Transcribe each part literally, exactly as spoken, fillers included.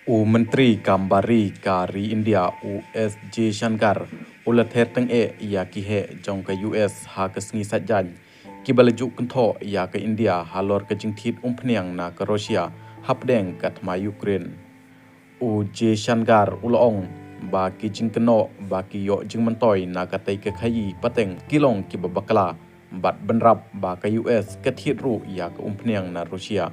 U Myntri Kam Bar Ri ka ri India, u S Jaishankar, u la ther tyngeh ïa ki heh jong ka U S ha ka sngi Saitjaiñ, kiba la ju kynthoh ïa ka India halor ka jingthied umphniang na ka Russia hapdeng ka thma Ukraine. U Jaishankar u la ong ba ki jingkynnoh ba ki ïoh jingmyntoi na katei ka khaïi pateng ki long kiba bakla, bad bynrap ba ka U S ka thied ruh ïa ka umphniang na Russia.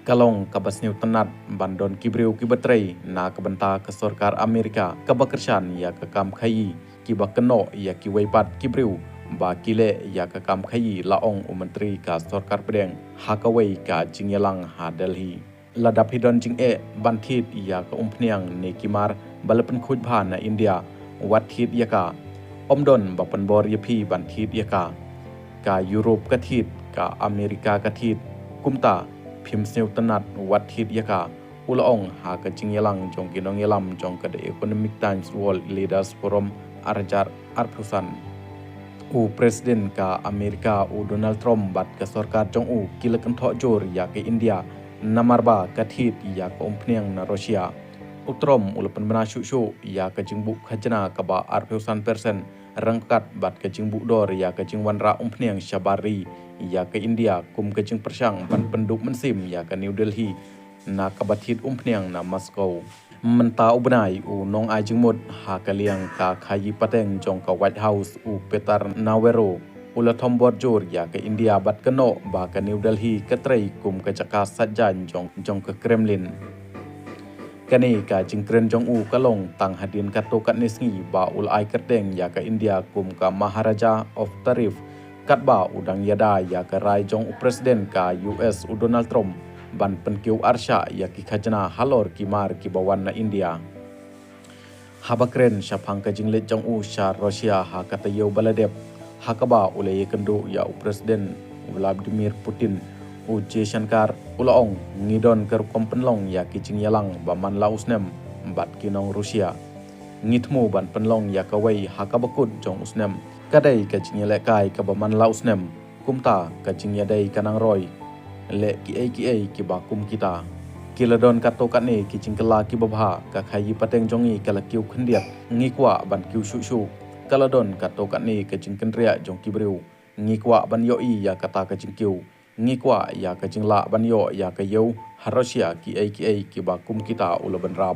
Ka long kaba sngewtynnad ban don ki briew kiba trei na ka bynta ka sorkar Amerika kaba kyrshan ïa ka kam khaïi, kiba kynnoh ïa kiwei pat ki briew ba ki leh ïa ka kam khaïi, la ong u Myntri ka sorkar pdeng ha kawei ka jingïalang ha Delhi. Lada phi don jingeh ban thied ïa ka umphniang ne ki mar ba la pynkhuid bha na India, wat thied ïa ka. Ym don ba pynbor ïa phi ban thied ïa ka. Ka Europe ka thied, ka Amerika ka thied. Kumta, phim sngewtynnad, wat thied ïa ka, u la ong ha ka jingïalang jong ki nongïalam jong ka The Economic Times World Leaders Forum ar hajar arphew san. U President ka Amerika u Donald Trump bad ka sorkar jong u ki la kynthoh jur ïa ka India namar ba ka thied ïa ka umphniang na Russia. U Trump u la pynbna shuh shuh ïa ka jingbuh khajna kaba arphew san persen ryngkat bad ka jingbuh dor ïa ka jingwanrah umphniang shabar ri ïa ka India kum ka jingpyrshang ban pynduh mynsiem ïa ka New Delhi na kaba thied umphniang na Moscow. Mynta u bnai, u nongai jingmut ha ka liang ka khaïi pateng jong ka White House, u Peter Navarro, u la thombor jur ïa ka India bad kynnoh ba ka New Delhi ka trei kum ka jaka saitjaiñ jong, jong ka Kremlin. Kane ka jingkren jong u ka long tang hadien katto katne sngi ba u la ai kyrteng ïa ka India kum ka Maharaja of Tariff, katba u dang ïada ïa ka rai jong u President ka U S u Donald Trump ban pynkiew arshah ïa ki khajna halor ki mar kiba wan na India. Haba kren shaphang ka jingleit jong u sha Russia ha ka taïew ba la dep, ha kaba u la ïakynduh ïa u President Vladimir Putin, u Jaishankar u la ong, ngi don ka rukom pynlong ïa ki jingïalang ba man la u snem bad ki nong Russia. Ngi thmu ban pynlong ïa kawei ha kaba kut jong u snem. Ka dei ka jingïalehkai kaba man la u snem. Kumta ka jingïadei ka nang roi. Leh kiei kiei kiba kum kita. Ki la don katto katne ki jingkylla kiba bha, ka khaïi pateng jong ngi ka la kiew khyndiat. Ngi kwah ban kiew shuh shuh. Ka la don katto katne ka jingkynriah jong ki briew. Ngi kwah ban ïohi ïa kata ka jingkiew. Ngi kwah ïa ka jinglah ban ïoh ïa ka ïew ha Russia kiei kiei kiba kum kita, u la bynrap.